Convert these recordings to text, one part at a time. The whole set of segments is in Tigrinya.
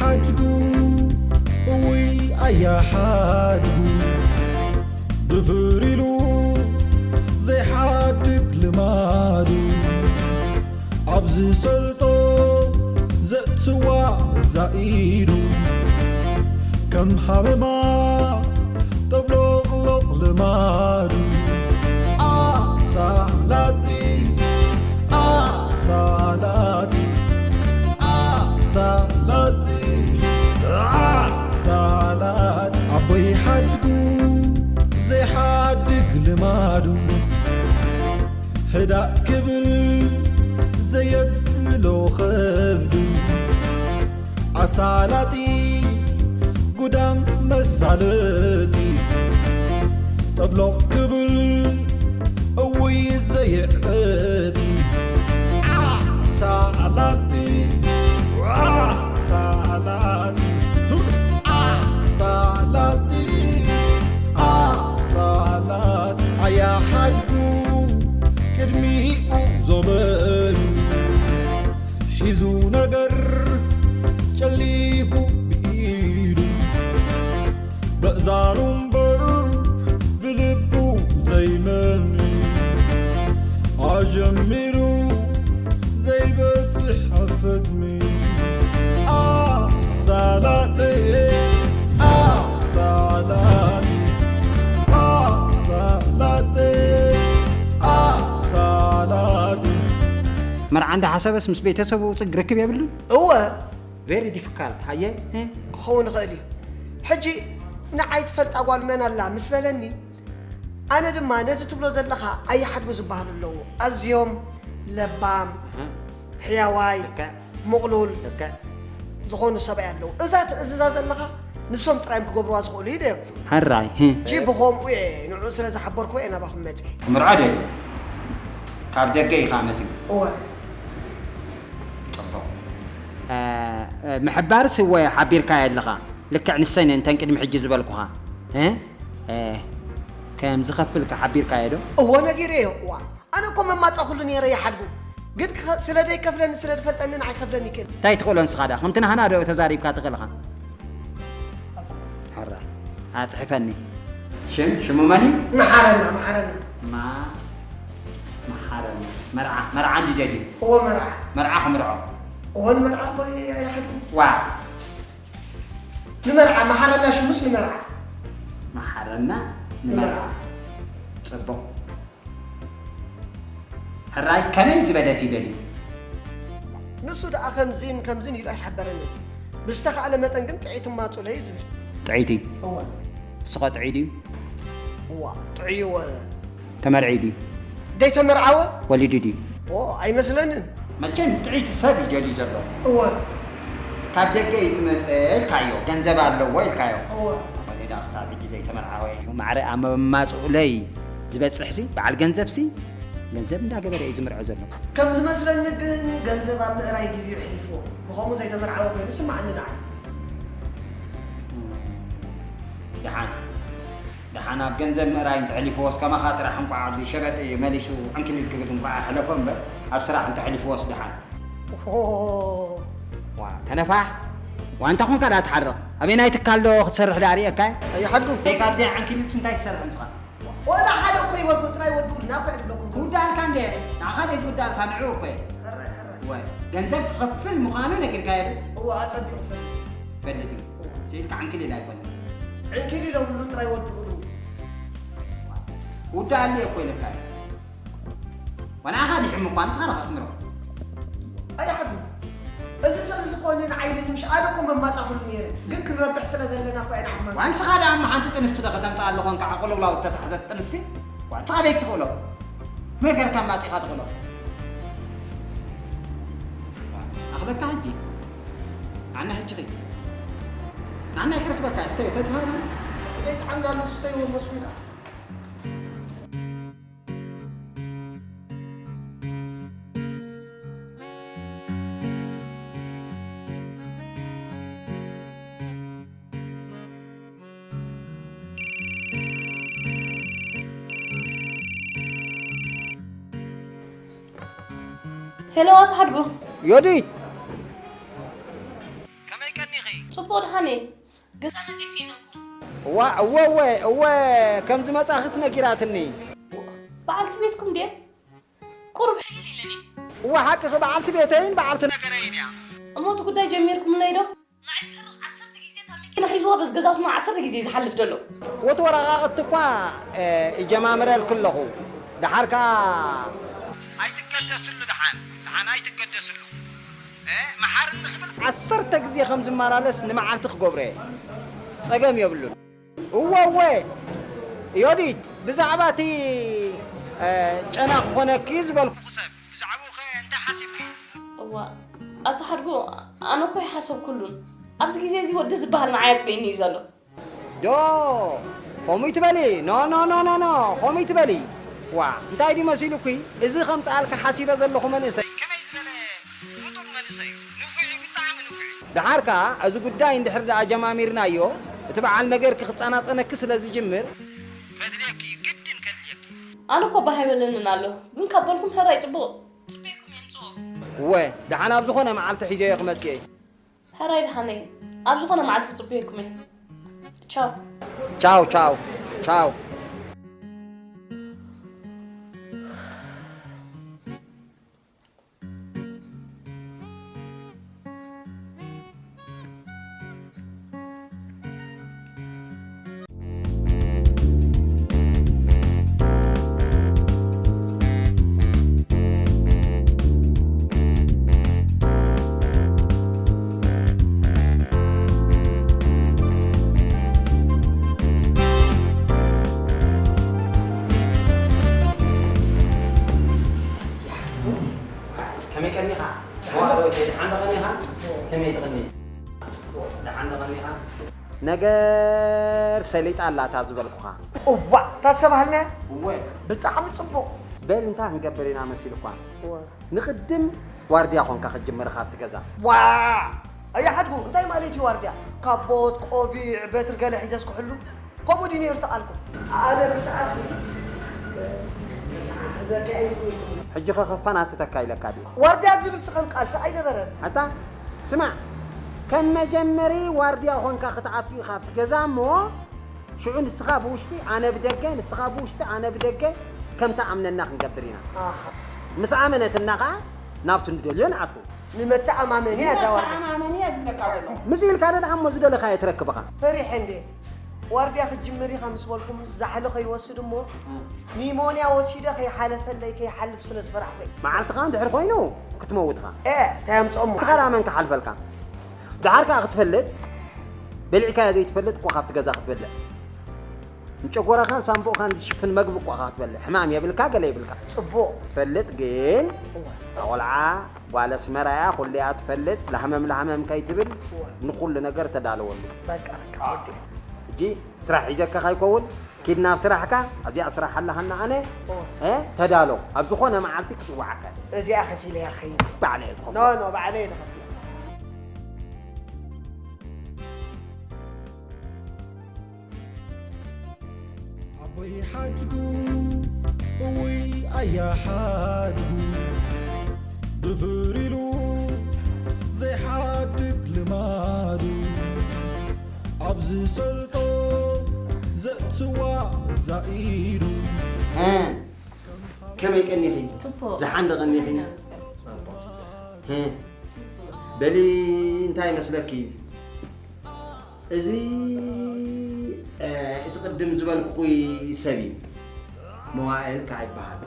ሓድጉ እውይ ኣያ ሓድጉ ድፍር ኢሉ ዘይሓድግ ልማዱ ኣብ ዝሰልጦ ዘእትዋ ዛኢዱ ከም ሃመማ ጠብሎቕሎቕ ልማዱ ኣሳላጢ ኣሳላጢ ኣሳላጢ ኣሳላጢ ኣቦይ ሓድጉ ዘይሓድግ ልማዱ ህዳእ ክብል ዘየብሎ ኸብዱ ኣሳላጢ ጉዳም መሳለጢ ጠብሎቕ ክብል እውይ ዘየዕጢ ኣሳላጢ ኣሳላጢ ኣሳላጢ ኣሳላጢ ኣያ ሓድጉ ቅድሚኡ ዞመዩ ሒዙ ነገር ጨሊፉ ብኢዱ በእዛኑ እምበር ብልቡ ዘይመኒ ኣጀሚሩ ዘይበጽሕ ኣፈጽሚ ኣሳላጠ ኣሳላጠ ኣሳላጠ ኣሳላጠ መርዓ እንዳሓሰበስ ምስ ቤተሰቡ ጽግ ርክብ የብሉን። እወ very difficult ሃየ። ክኸውን ይኽእል እዩ። ሕጂ ንዓይ ትፈልጣ ጓል መን ኣላ ምስ በለኒ፣ ኣነ ድማ ነዚ ትብሎ ዘለኻ ኣይሓድጉ ዝበሃሉ ኣለዉ። ኣዝዮም ለባም፣ ሕያዋይ፣ ልክዕ። ምቕሉል ልክዕ። ዝኾኑ ሰብኣይ ኣለዉ። እዛ ትእዝዛ ዘለኻ ንሶም ጥራዮም ክገብርዋ ዝኽእሉ እዩ ደዮም። ሕራይ። ሕጂ ብኸምኡ እየ ንዕኡ ስለ ዝሓበርክዎ እየ ናባኹም መጺእ። ምርዖ ደልዩ ካብ ደገ እዩ ከዓ መጺኡ። እወ። ጽቡቕ። ምሕባርስ እወ ሓቢርካዮ ኣለኻ። ልክዕ ንሰን እየን እተን ቅድሚ ሕጂ ዝበልኩኻ። እ? እ፣ ከም ዝኸፍል ከ ሓቢርካዮ ዶ? እወ ነጊረዮ። እዋ፣ ኣነ እኮ መማጻእኩሉ ነይረ ይሓድጉ። ግን ክኸ-፣ ስለ ደይከፍለኒ ስለ ዝፈልጠኒ ንዓይ ክኸፍለኒ ይክእል። እንታይ ትኽእሎ ንስኻ ደኣ? ከምቲ ናህና ዶ ተዛሪብካ ትኽእል ኢኻ? ሕራይ፣ ኣጽሕፈኒ። ሽም፣ ሽሙ መን እዩ? መሓረና፣ መሓረና። ማ-፣ መሓረና። መርዓ፣ መርዓ እንዲ ደልዩ? እወ መርዓ። መርዓ ክምርዖ? እወ ንመርዓ እኮ ይሓድጉ። ዋ። ንመርዓ፣ መሓረና ሽሙስ ንመርዓ። መሓረና ንመርዓ። ንመርዓ። ጽቡቕ። ሕራይ ከመይ ዝበለት እዩ ደልዩ? ንሱ ደኣ ከምዚን ከምዚን ኢሉ ኣይሓበረንን። ብዝተኻእለ መጠን ግን ጥዒት እማጹለይ እዩ ዝብል። ጥዒት እዩ? እወ። ንሱ ኸ ጥዑይ ድዩ? እዋ፣ ጥዑይ እወ። ተመርዒ ድዩ? ደይተመርዓወ? ወሊዱ ድዩ? ኦ፣ ኣይመስለንን። መቸም ጥዒት ሰብ እዩ ደልዩ ዘሎ። እወ። ካብ ደገ እዩ ዝመጸ ኢልካዮ፣ ገንዘብ ኣለዎ ኢልካዮ። እወ። ኣኾነ ደኣ ክሳብ ሕጂ ዘይተመርዓወ እዩ። ማዕረ ኣብ መማጽኡለይ ዝበጽሕሲ፣ በዓል ገንዘብሲ፣ ገንዘብ እንዳገበረ እዩ ዝምርዖ ዘሎ። ከም ዝመስለኒ ግን ገንዘብ ኣብ ምእራይ ግዜኡ ኣሕሊፍዎ። ብኸምኡ ዘይተመርዓወ ኮይኑ ይስምዓኒ ንዓይ። ደሓን፣ ደሓን ኣብ ገንዘብ ምእራይ እንተሕሊፍዎስ ከማኻ ጥራሕ እንቋዕ ኣብዚ ሸበጥ መሊሱ ዕንክሊል ክብል እንቋዕ ኣሕለፎ እምበር ኣብ ስራሕ እንተሕሊፍዎስ ደሓን። ኦሆ። ዋ፣ ተነፋሕ። ዋ፣ እንታይ ኾንካ ደኣ ትሓርቕ? ኣበየናይ ትካል ዶ ክትሰርሕ ደኣ ርእየካ? ኣይሓድጉ። ደይ ካብዚኣ ዕንክሊልስ እንታይ ትሰርሕ ንስኻ? ወላ ሓደ እኮ ይበልኩ፣ ጥራይ ወዲ ውልና እኮ እየ ዝብለኩም። ክውዳእልካ እንደ፣ ንዓኻ ደይ ዝውዳእልካ ንዕኡ እኮ እየ። ሕራይ፣ ሕራይ። ወይ፣ ገንዘብ ክኸፍል ምዃኑ ነጊርካዮ ዶ? እወ፣ ኣጸቢቑ ይፈልጥ። ይፈልጥ እዩ። ስኢልካ ዕንክሊል ኣይኮነን። ዕንክሊል የብሉን፣ ጥራይ ወዲ ውሉ። ውዳእ ኣለ እኮ ኢለካ እዩ። ወንዓኻ ድሕም እኳ ንስኻ ዲኻ ትምሮ? ኣይሓድጉ። እዚ ሰብ እዚ ኮነ ንዓይ ኢልኒ ምሽ ኣነ እኮ መማጻኹሉ ነይረ። ግን ክንረብሕ ስለ ዘለና እኮ ኢና ዓማም። ዋንስኻ ደኣ እሞ ሓንቲ ጥንስቲ ዶ ከተምጽኣሉ ኮንካ ዓቑልውላው እተታሕዘት ጥንስቲ? ዋንስኻ በይ ክትኽእሎ? መይ ገርካ ማጺኻ ትኽእሎ? ኣኽበካ ሕጂ። ኣነ ሕጂ ኸይ። ኣነ ክረክበካ፣ ስተይ፣ ሰትሃና። እተይ ተዓምዳሉ ስተይ ወመስሉ ደኣ። ሄሎ፣ ኣቶ ሓድጉ። ዮዲት! ከመይ ቀኒኺ? ደሓነይ፣ ገዛ መፅእ ስኢነኩም። እዋ፣ እወ፣ እወ፣ እወ፣ ከም ዝመጻኽስ ነጊራትኒ። በዓልቲ ቤትኩም ድየ? ቁሩብ ሕይል ኢለኒ። እወ፣ ሓቅኺ፣ በዓልቲ ቤተይን በዓልቲ ነገረይን እያ። እሞ እቲ ጉዳይ ጀሚርኩምለይ ዶ? ንዓይ ክህር ዓሰርተ ግዜ እታ መኪና ሒዝዋ በዚ ገዛትና ዓሰርተ ግዜ እዩ ዝሓልፍ ዘሎ። ወቲ ወረቓቕቲ እኳ፣ እ፣ ይጀማምረልኪ ኣለኹ። ደሓር ከኣ ኣይትገደስሉ፣ ደሓን፣ ደሓን ኣይትገደስሉ። እ፣ መሓር እንክብል ዓሰርተ ግዜ ከም ዝመላለስ ንመዓልቲ ክገብሮ እየ። ጸገም የብሉን። እወ፣ እወ። ዮዲት፣ ብዛዕባ እቲ፣ እ፣ ጨና ክኾነኪ ዝበልኩኺ ሰብ፣ ብዛዕባኡ ኸ እንታይ ሓሲብኪ? እዋ፣ ኣታ ሓድጉ፣ ኣነ እኮ ኣይሓሰብኩሉን። ኣብዚ ግዜ እዚ ወዲ ዝበሃል ንዓይ ኣጽሊእኒ እዩ ዘሎ። ዶ፣ ከምኡ ይትበሊ? ኖ፣ ኖ፣ ኖ፣ ኖ፣ ኖ፣ ከምኡ ይትበሊ? ዋ፣ እንታይ ድዩ መሲሉኪ? እዚ ከምጽኣልኪ ሓሲበ ዘለኹ መንእሰይ፣ ከመይ ዝበለ ርጡብ መንእሰይ እዩ። ንፉዕ እዩ፣ ብጣዕሚ ንፉዕ እዩ። ደሓር ከኣ፣ እዚ ጉዳይ እንድሕር ደኣ ጀማሚርናዮ፣ እቲ በዓል ነገርኪ ክጸናጸነኪ ስለ ዝጅምር፣ ከድልየኪ እዩ፣ ግድን ከድልየኪ እዩ። ኣነ እኮ ባህ ኣይበለንን ኣሎ፣ ግን ካብ በልኩም ሕራይ ጽቡቕ ጽበየኩም የምጽኦ። እወ፣ ደሓን ኣብ ዝኾነ መዓልቲ ሒዘዮ ክመጽእ እየ። ሕራይ ደሓነይ፣ ኣብ ዝኾነ መዓልቲ ክጽበየኩም እየ። ቻው። ቻው፣ ቻው፣ ቻው። ከመይ ቀኒኻ? መዋእለ ወተይ፣ ደሓን ዶ ቀኒኻ? ከመይ ትቕኒ? ደሓን ዶ ቀኒኻ? ነገር ሰሊጣ ኣላ እታ ዝበልኩኻ። እዋእ፣ እታ ዝተባህልናያ? እወ። ብጣዕሚ ጽቡቕ። በል፣ እንታይ ክንገብር ኢና መሲሉኳ? እወ። ንቕድም ዋርድያ ኾንካ ክትጅምር ኢኻ ኣብቲ ገዛ። ዋእ! ኣያ ሓድጉ፣ እንታይ ማለት እዩ ዋርድያ? ካቦት፣ ቆቢዕ፣ በትሪ ገለ ሒዘስ ክሕሉ? ከምኡ ድዩ ነይሩ ተቓልኩም? ኣነ ምስኣስ ተተሓሕዘካ ኣይብልኩ። ሕጂ ኸ ከፋናትተካ ኢለካ ድዩ? ዋርድያ ዝብል ስኸም ቃልሲ ኣይነበረን። ኣታ ስማዕ፣ ከም መጀመሪ ዋርድያ ኾንካ ክትኣቱ ኢኻ ኣብቲ ገዛ እሞ፣ ሽዑ ንስኻ ብውሽጢ ኣነ ብደገ፣ ንስኻ ብውሽጢ ኣነ ብደገ፣ ከም ትኣምነና ክንገብር ኢና። ኣሃ። ምስ ኣመነትና ኸኣ ናብቲ ንደልዮ ንኣቱ። ንመተኣማመኒ እያ እዛ ዋርድያ። ንመተኣማመኒ እየ ዝብለካ ዘለኹ። ምስ ኢልካ ደኣ እሞ ዝደለኻዮ ትረክብ ኢኻ። ፈሪሐ እንድየ። ዋርድያ ክትጅምር ኢኻ ምስ በልኩም ዛሕሊ ከይወስድ እሞ፣ እ። ኒሞንያ ወሲደ ከይሓለፈለይ ከይሓልፍ ስለ ዝፈራሕኩ እየ። መዓልትኻ እንድሕር ኮይኑ ክትመውት ኢኻ። እ፣ እንታይ ኣምጽኦሞ? እቲ ካልእ መን ክሓልፈልካ? ደሓር ከኣ ክትፈልጥ፣ በሊዕካዮ ዘይትፈልጥ እኮ ካብቲ ገዛ ክትበልዕ። ንጨጎራኻን ሳምቡእኻን ዝሽፍን መግቢ እኮ ኢኻ ክትበልዕ። ሕማም የብልካ፣ ገለ የብልካ። ጽቡቕ። ትፈልጥ ግን፣ እወ። እታ ቆልዓ ጓል ኣስመራ እያ፣ ኩሉ እያ ትፈልጥ። ላህመም ላህመም ከይትብል፣ እወ። ንኹሉ ነገር ተዳለወሉ። በቃ፣ በቃ፣ ወዲ። ሕጂ ስራሕ ሒዘካ ከይከውን፣ ኪድ ናብ ስራሕካ፣ ኣብዚኣ ስራሕ ኣለኻና ኣነ፣ እወ። እ፣ ተዳሎ። ኣብ ዝኾነ መዓልቲ ክጽውዓካ እየ። እዚኣ ከፊለ እያ ክኸይድ። ባዕለይ እየ ዝኸፍሎ። ኖ፣ ኖ፣ ባዕለይ እየ ዝኸፍሎ። ኣቦይ ሓድጉ፣ እውይ ኣያ ሓድጉ፣ ድፍር ኢሉ ዘይሓድግ ልማዱ፣ ኣብ ዝሰልጦ ዘእትዋ ዛኢዱ። እ፣ ከመይ ቀኒኺ? ጽቡቕ። ደሓን ዶ ቀኒኺ? ይመስገን። ጽቡቕ። እ፣ በሊ እንታይ ይመስለኪ? እዚ፣ እ፣ እቲ ቅድም ዝበልኩኺ ሰብ እዩ። መዋእል ከዓ ይበሃል።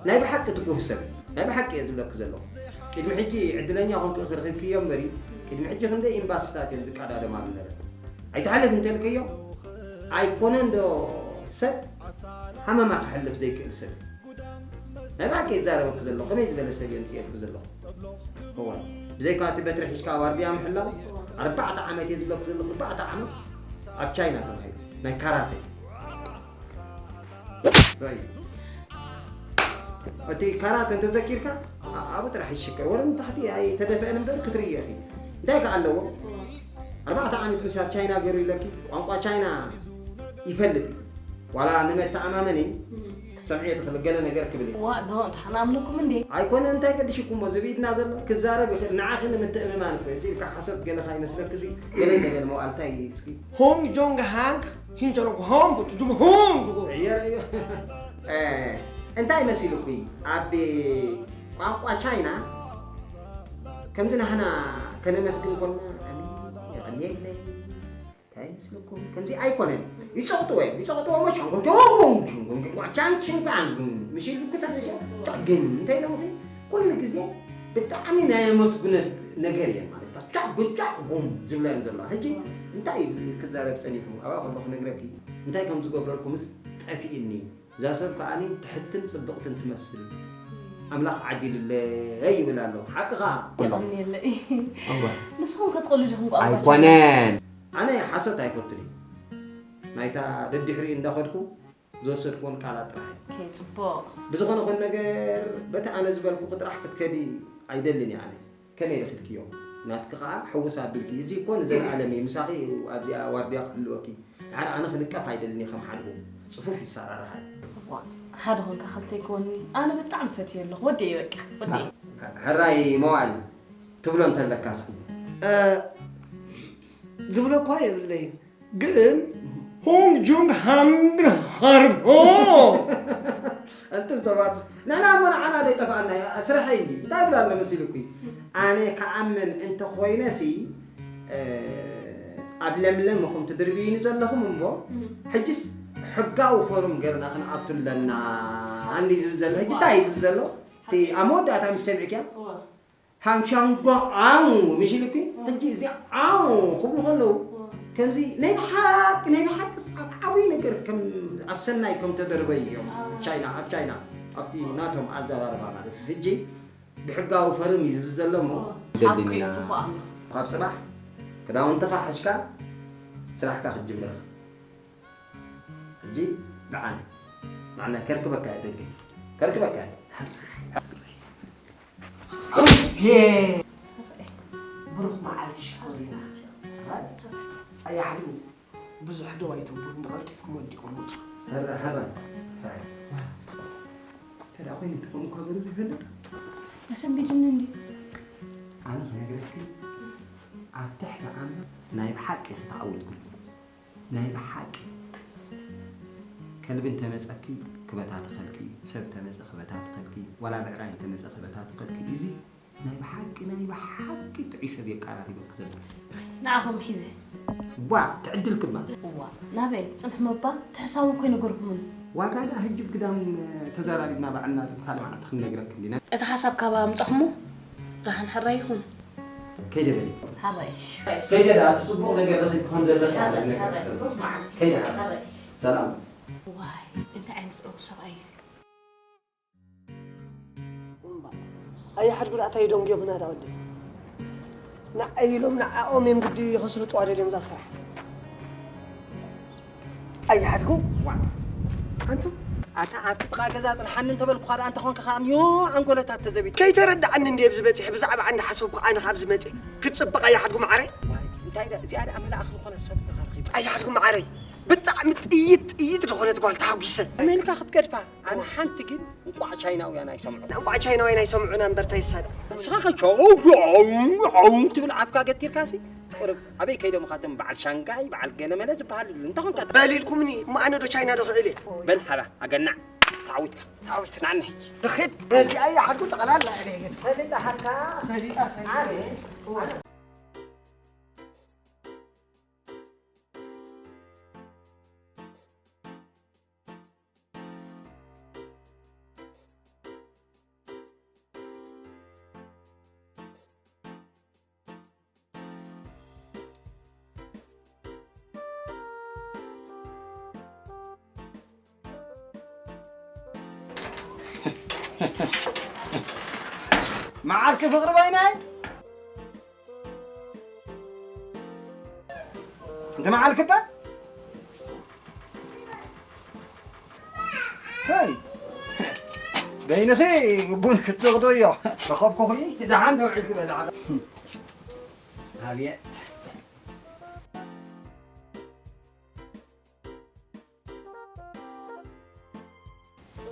ናይ ብሓቂ ትጉህ ሰብ እዩ። ናይ ብሓቂ እየ ዝብለኪ ዘለኹ። ቅድሚ ሕጂ ዕድለኛ ኮንኪ ኢኺ ረኺብክዮ እምበሪ፣ ቅድሚ ሕጂ ክንደይ ኤምባሲታት እየን ዝቀዳደማሉ ነረን። ኣይትሓልፍ እንተልክዮ፣ ኣይኮነን ዶ ሰብ ሃመማ ክሕልፍ ዘይክእል ሰብ እዩ። ናይ ብሓቂ እየ ዝዛረበኪ ዘለኹ። ከመይ ዝበለ ሰብ እየ ኣምፅኤልኪ ዘለኹ? እወ። ብዘይካ እቲ በትሪ ሒዝካ ዋርድያ ምሕላው፣ ኣርባዕተ ዓመት እየ ዝብለኪ ዘለኹ፣ ኣርባዕተ ዓመት ኣብ ቻይና ተማሂሩ፣ ናይ ካራተ። ራይ። እቲ ካራተ እንተዘኪርካ፣ ኣ-፣ ኣብኡ ጥራሕ ይሽከር። ወላ ንታሕቲ ኣይተደፍአን እምበር ክትርእዮ ኢኺ። እንታይ ከ ኣለዎ? ኣርባዕተ ዓመት ምስ ኣብ ቻይና ገይሩ ኢለኪ፣ ቋንቋ ቻይና ይፈልጥ እዩ። ዋላ ንመተኣማመኒ እም። ሰምዕዮ ትኽእል ገለ ነገር ክብል እየ። ዋ ዶ እንተሓናምልኩም እንዴ? ኣይኮነ እንታይ ገድሽኩም እሞ ዝብኢድና ዘሎ ክዛረብ ይኽእል ንዓኺ ንምትእምማን እኮ እዚ ኢልካ ሓሶት ገለ ካይመስለክሲ ገለ ገለ መዋእልታይ እስኪ ሆንግ ጆንግ ሃንግ ሂንቸሎ ሆንግ ዱም ሆንግ ዕየረዮ እንታይ መሲልኩ ኣብ ቋንቋ ቻይና ከምዚ ናህና ከነመስግን ኮና የቐንየለይ እንታይ ይመስለኩም ከምዚ ኣይኮነን ይፀቕጥዎ እዮም ይፀቕጥዎ መሻንኩም ጆንጉም ሽንጉም ጓቻን ሽንጋንጉም ምሽ ኢሉ ክፀብቅ ጫግም እንታይ ኢሎም ኩሉ ግዜ ብጣዕሚ ናይ ኣመስግነት ነገር እየን ማለት ጫጉ ጫጉም ዝብለን ዘሎ ሕጂ እንታይ ክዛረብ ፀኒሑ ኣብኣ ከሎ ክነግረኪ እንታይ ከም ዝገብረልኩምስ ጠፊእኒ እዛ ሰብ ከዓኒ ትሕትን ፅብቕትን ትመስል ኣምላኽ ዓዲሉለይ ይብል ኣሎ ሓቅኻ የቐንየለይ ንስኹም ከትቕሉ ዲኹም ቋንቋ ኣይኮነን ኣነ ሓሶት ኣይፈቱን እዩ ናይታ ደድሕሪኡ እንዳኸድኩ ዝወሰድኩዎን ቃላት ጥራሕ እዩ ኦኬ፣ ጽቡቕ። ብዝኾነ ኾን ነገር በቲ ኣነ ዝበልኩ ጥራሕ ክትከዲ ኣይደልን እየ ኣነ ከመይ ረኺብክዮ ናትኪ ኸዓ ሕውስ ኣቢልኪ እዚ እኮ ንዘለኣለም እዩ ምሳኺ ኣብዚኣ ዋርድያ ክሕልወኪ ድሓር ኣነ ክንቀፍ ኣይደልን እየ ከም ሓድጉ ጽፉፍ ይሰራርሓ እዩ እዋ፣ ሓደ ኾንካ ክልተ ይኮኒ ኣነ ብጣዕሚ ፈትዮ ኣለኹ ወዲ እየ በቃ ወዲ እየ ሕራይ መዋል ትብሎ እንተለካ እስኪ ዝብሎ እኳ የብለይን ግን ሆንግ ጁንግ ሃንግ ሃርቦ ኣንቱም ሰባት ንሕና እሞ ንዓና ዘይጠፍኣና እዩ ስራሐይ እዩ እንታይ ብሎ ኣሎ መሲሉኩ ኣነ ክኣምን እንተኾይነሲ ኣብ ለምለም ኢኹም ትድርብዩኒ ዘለኹም እሞ ሕጅስ ሕጋዊ ፎርም ገርና ክንኣቱ ኣለና ኣንዲ ዝብል ዘሎ ሕጂ እንታይ እዩ ዝብል ዘሎ እቲ ኣብ መወዳእታ ምስ ሰሚዕክያ ሃምሻንጓ ዓው ምሽ ኢልኩ ሕጂ እዚ ዓው ክብሉ ከለዉ ከምዚ ናይ ብሓቂ ናይ ብሓቂ ኣብ ዓብይ ነገር ከም ኣብ ሰናይ ከም ተደርበዩ እዮም ቻይና ኣብ ቻይና ኣብቲ ናቶም ኣዘራርባ ማለት እዩ ሕጂ ብሕጋዊ ፈርም እዩ ዝብል ዘሎ እሞ ሓቂ እዩ ጽቡቕ ኣሎ ካብ ፅባሕ ክዳውንትኻ ሓሽካ ስራሕካ ክትጅምር ኢኻ ሕጂ ብዓል ንዓና ከርክበካ እየ ደገ ከርክበካ እየ ብሩኽ መዓልቲ ሽኮሪና ኣያሕድሙ ብዙሕ ደው ኣይትንብሩ ንቐልጢፍኩም ወዲቑም ውፁ ሕራ ሕራ ተዳ ኮይኑ ትኾኑ ከበሩ ዝፈልጥ መሰንቢድኒ እንዲ ኣነ ክነግረኪ ኣብ ትሕቲ ዓማ ናይ ብሓቂ ክትዓወትኩም ናይ ብሓቂ ከልቢ እንተመፀኪ ክበታትኸልኪ ሰብ ተመፀ ክበታትኸልኪ ዋላ ብዕራይ እንተመፀ ክበታትኸልኪ እዚ ናይ ብሓቂ ናይ ብሓቂ ጥዑይ ሰብ የቀራሪበኪ ዘሎ ንዓኹም ሒዘ ዋ ትዕድል ክባ እዋ ናበይ ፅንሑ መባ ትሕሳቡ እኮ ይነገርኩምን ዋጋ ዳ ህጅብ ግዳም ተዘራሪብና ባዕልና ካልእ መዓልቲ ክንነግረክ እንዲና እቲ ሓሳብ ካብ ኣምፀኹሞ ራህን ሕራይ ይኹን ከይደ በሊ ሓራይሽ ከይደ ዳ እቲ ፅቡቕ ነገር ረኺብ ክኾን ዘለኺ ከይደ ሓራይ ሰላም ዋይ እንታይ ዓይነት ዕጉ ሰብኣይ እዚ ኣየ ሓድጉ ደኣ እንታይ ደንጉዮምና ደኣ ወደይ ንዓይ ኢሎም ንዓኦም እዮም ግዲ ከስልጥዋ ደልዮም እዛ ስራሕ ኣየ ሓድጉ ኣንቱ ኣታ ኣብቲ ጥቓ ገዛ ጽንሓኒ እንተበልኩኻ ደኣ እንተኾንካ ከኣ ንዮ ኣንጎለታት ተዘቢት ከይተረድኣኒ እንድየ ኣብዚ በጺሐ ብዛዕባ እንዳሓሰብኩ ኣነ ካብ ዝመጽእ ክትጽብቕ ኣየ ሓድጉ ማዓረይ እንታይ ደኣ እዚኣ ደኣ መልኣኽ ዝኾነ ሰብ ኢኻ ረኺብካ ኣየ ሓድጉ ማዓረይ ብጣዕሚ ጥይት ጥይት ዝኾነት ጓል ተሓጒሰ ኣሜልካ ክትገድፋ ኣነ ሓንቲ ግን እንቋዕ ቻይናውያን ኣይሰምዑ እንቋዕ ቻይናውያን ኣይሰምዑና እምበር ተይሳዳ ንስኻ ከቸው ትብል ኣፍካ ገቲርካሲ ቁርብ ኣበይ ከይዶም ካቶም በዓል ሻንጋይ በዓል ገለመለ ዝበሃሉ እንተኾንካ በሊልኩምኒ እሞ ኣነ ዶ ቻይና ዶ ክእል እየ በል ሓባ ኣገናዕ ተዓዊትካ ተዓዊትና ንሕጂ ንኽድ በዚኣ እያ ዓድጉ ጠቕላላ እለ ሰሊጣ ሓካ ሰሊጣ ሰሊጣ መዓልኪ ፍቕሪ በይነይ እንተ መዓልኪ እባ ሄይ በይንኺ ቡን ክትወቕዶ እዮ ረኸብኩኺ ደሓን ነውዒልኪ በላ ኣብየት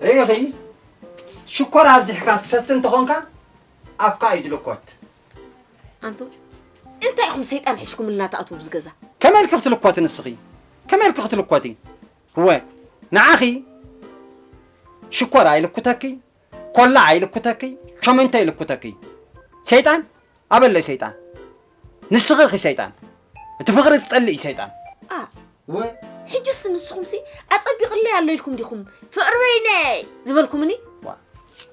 ርኢኺ፣ ሽኮር ኣብዚሕካ ትሰቲ እንተኾንካ ኣፍካ እዩ ዝልኮት። ኣንቱም እንታይ ኢኹም ሰይጣን ሒዝኩምልና ትኣትዉ ኣብዚ ገዛ? ከመይ ኢልኪ ክትልኮቲ ንስኺ? ከመይ ኢልኪ ክትልኮቲ? እወ፣ ንዓኺ ሽኮር ኣይልኩተኪ፣ ኮላ ኣይልኩተኪ፣ ሸመንቶ ኣይልኩተኪ። ሰይጣን ኣበለይ ሰይጣን። ንስኺ ኢኺ ሰይጣን። እቲ ፍቕሪ ትጸልኢ ሰይጣን። ኣ፣ ወ- ሕጅስ ንስኹምሲ ኣጸቢቕለይ ኣሎ ኢልኩም ዲኹም ፍቕሪ በይነይ ዝበልኩምኒ? ዋ፣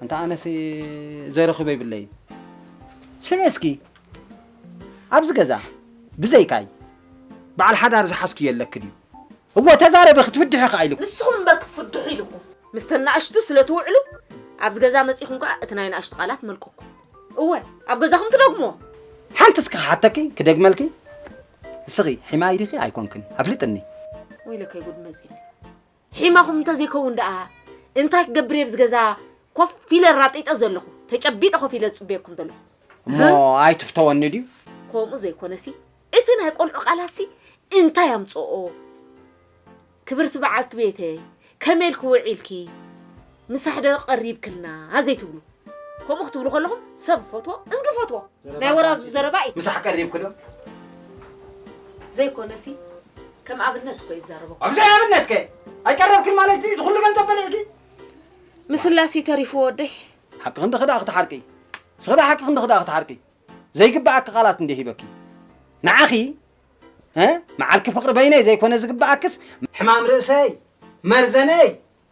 እንተ ኣነሲ ዘረኽቦ ይብለይ። ስሚ እስኪ፣ ኣብዚ ገዛ ብዘይካይ በዓል ሓዳር ዝሓዝክዮ ኣለኪ ድዩ? እወ፣ ተዛረቢ፣ ክትፍድሒ ኢኻ ኢሉ። ንስኹም እምበር ክትፍድሑ ኢልኩም። ምስ ተናእሽቱ ስለ ትውዕሉ ኣብዚ ገዛ መጺኹም ከኣ እቲ ናይ ናእሽቱ ቃላት መልቀኩም። እወ፣ ኣብ ገዛኹም ትደግሞ። ሓንቲ እስኪ ክሓተኪ፣ ክደግመልኪ። እስኺ ሒማይ ዲኺ ኣይኮንክን? ኣፍልጥኒ። ወይለከይ ጉድ መጺኒ። ሒማኹም እንተዘይከውን ደኣ እንታይ ክገብር እየ ኣብዚ ገዛ ኮፍ ኢለ ራጢጠ ዘለኹ? ተጨቢጠ ኮፍ ኢለ ዝጽበየኩም ዘለኹ። እሞ እ? ኣይትፍተወኒ ድዩ? ከምኡ ዘይኮነሲ፣ እቲ ናይ ቆልዑ ቃላትሲ እንታይ ኣምጽኦ? ክብርቲ በዓልቲ ቤተይ፣ ከመይ ኢልኪ ውዒልኪ? ምሳሕ ዶ ቀሪብክልና ዘይትብሉ? ከምኡ ክትብሉ ከለኹም ሰብ ፈትዎ፣ እዝጊ ፈትዎ። ዘረባ ናይ ወራዙ ዘረባ እዩ። ምሳሕ ቀሪብኪ ዶ? ዘይኮነሲ፣ ከም ኣብነት እኮ ይዛረበኩም። ኣብዘይ ኣብነትከ? ኣይቀረብክን ማለት ድዩ? እዚ ኩሉ ገንዘብ በሊዕኪ? ምስላሲ ተሪፉ ወደይ። ሓቂ ክንዲ ክዳ ክትሓርቂ። ስኽዳ ሓቂ ክንዲ ክዳ ክትሓርቂ። ዘይግባኣኪ ቃላት እንደ ሂበኪ። ንዓኺ፣ እ? መዓልኪ ፍቕሪ በይነይ ዘይኮነ ዝግባኣክስ፣ ሕማም ርእሰይ፣ መርዘነይ፣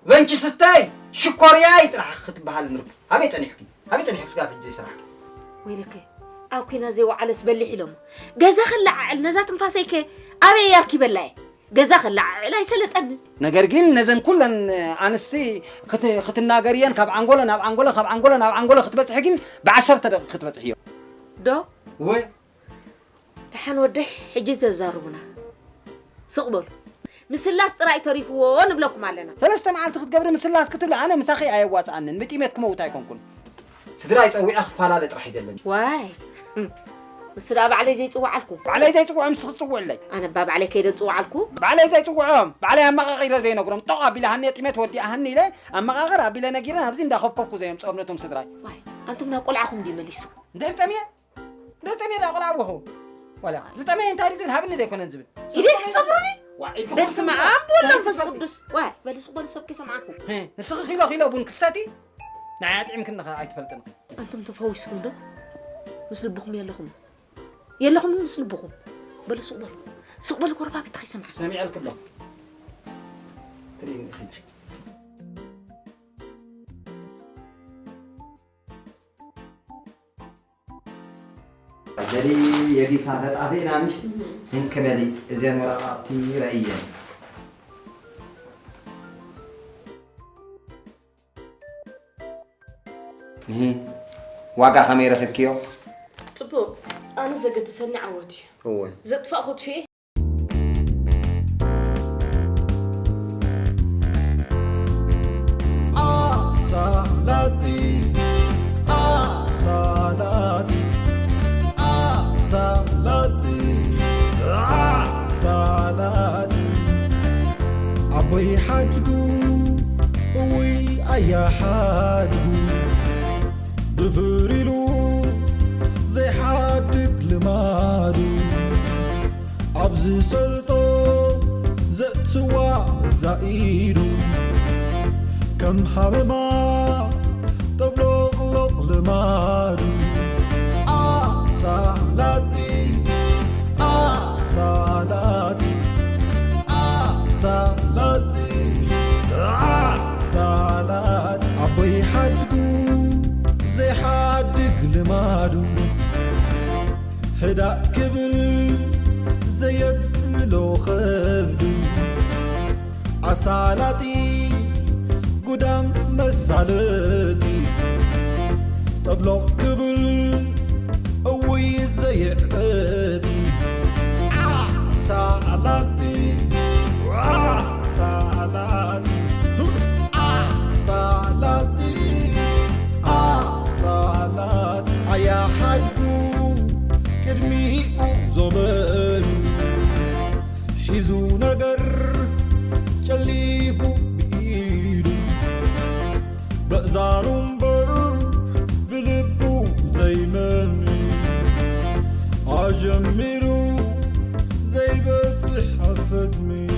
በንቺ ስተይ፣ ሽኮርያይ ጥራሕ ክትበሃል ንርክ። ኣበይ ጸኒሕኪ? ኣበይ ጸኒሕኪ ስጋብ ሕጂ ዘይሰራሕኪ? ወይለከ፣ ኣብ ኲናት ዘይወዓለስ በሊሕ ኢሎሞ። ገዛ ከለዓዕል ነዛ ትንፋሰይከ ኣበይ ኣርኪበላ እየ? ገዛ ከለዓዕል ኣይሰለጠንን። ነገር ግን ነዘን ኩለን ኣንስቲ ክት-፣ ክትናገርየን ካብ ዓንጎሎ ናብ ዓንጎሎ፣ ካብ ዓንጎሎ ናብ ዓንጎሎ ክትበጽሒ ግን ብዓሰርተ ደቂቕ ክትበጽሕዮ። ዶ? ወ- ደሓን ወደይ፣ ሕጂ ዘዛርቡና። ስቕ በሉ። ምስላስ ጥራይ ተሪፍዎ ንብለኩም ኣለና። ሰለስተ መዓልቲ ክትገብሪ ምስላስ ክትብሊ ኣነ ምሳኺ ኣየዋጽኣንን። ብጥሜት ክመውት ኣይኮንኩን። ስድራይ ጸዊዐ ክፈላለ ጥራሕ እዩ ዘለኒ። ዋይ። ምስ ደኣ ባዕለይ ዘይጽውዓልኩ። ባዕለይ ዘይጽውዖም ንስኺ ትጽውዕለይ። ኣነ እባ ባዕለይ ከይደ ዝጽውዓልኩ። ባዕለይ ዘይጽውዖም፣ ባዕለይ ኣመቓቒረ ዘይነግሮም። ጦቕ ኣቢለ ሃኒ ጥሜት ወዲኣ ሃኒ ኢለ ኣመቓቕር ኣቢለ ነጊረ ናብዚ እንዳኸብከብኩ ዘየምጽኦም ነቶም ስድራይ። ዋይ፣ ኣንቱም ናብ ቆልዓኹም ድዩ መሊሱ? እንድሕር ጠምየ? እንድሕር ጠምየ ዳ ቆልዓ ኣለኹ? ዋላ ዝጠመየ እንታይ ድዩ ዝብል ሃብኒ ዶ ኣይኮነን ዝብል? ኢደ ክሰብሩኒ? ዋ፣ ኢድኪ በስመ ኩርትም ኣብ ወወልድ ወመንፈስ ትፈልጢ? ቅዱስ። ዋይ፣ በሊ ሱቕ በሊ ሰብ ከይሰምዓኩም። ህ፣ ንስኺ ኪሎ ኪሎ ቡን ክሰቲ ንዓይ ኣጥዒምክኒ ኸ ኣይትፈልጥን። ኣንቱም ተፈዊስኩም ዶ? ምስ ልብኹም የለኹም። የለኹም ምስ ልብኹም። በሉ ሱቕ በሉ። ሱቕ በሉ ጎረባብቲ ከይሰምዓ። ሰሚዐልኪ ኣሎ። ትርእይኒ ሕጂ። በሊ የዲታ ተጣፊእና ምሽ? እህ። እንክ በሊ እዘን ወረቓቕቲ ረእየን። እህ። ዋጋ ከመይ ረኺብክዮ? ጽቡቕ። ኣነ ዘገድሰኒ ዓወት እዩ። እወ። ዘጥፋእኹ ኣጥፊኤ። ኣሳላጢ፣ ኣሳላጢ፣ ኣሳላጢ፣ ኣሳላጢ። ኣቦይ ሓድጉ፣ እውይ ኣያ ሓድጉ፣ ድፍር ኢሉ ዘይሓድግ ልማዱ፣ ኣብ ዝሰልጦ ዘእትዋ ዛኢዱ፣ ከም ሃመማ ጠብሎቕሎቕ ልማዱ። ኣሳላጢ፣ ኣሳላጢ፣ ኣሳላጢ፣ ኣሳላጢ። ኣቦይ ሓድጉ ዘይሓድግ ልማዱ፣ ህዳእ ክብል ዘየብሎ ኸብዱ፣ ኣሳላጢ ጉዳም መሳለጢ፣ ጠብሎቕ ክብል እውይ ዘየዕበጢ። ኣሳላጢ፣ ኣሳላጢ፣ ኣሳላጢ፣ ኣሳላጢ። ኣያ ሓድጉ ቅድሚኡ ዘመዱ፣ ሒዙ ነገር ጨሊፉ ብኢዱ፣ Touch me,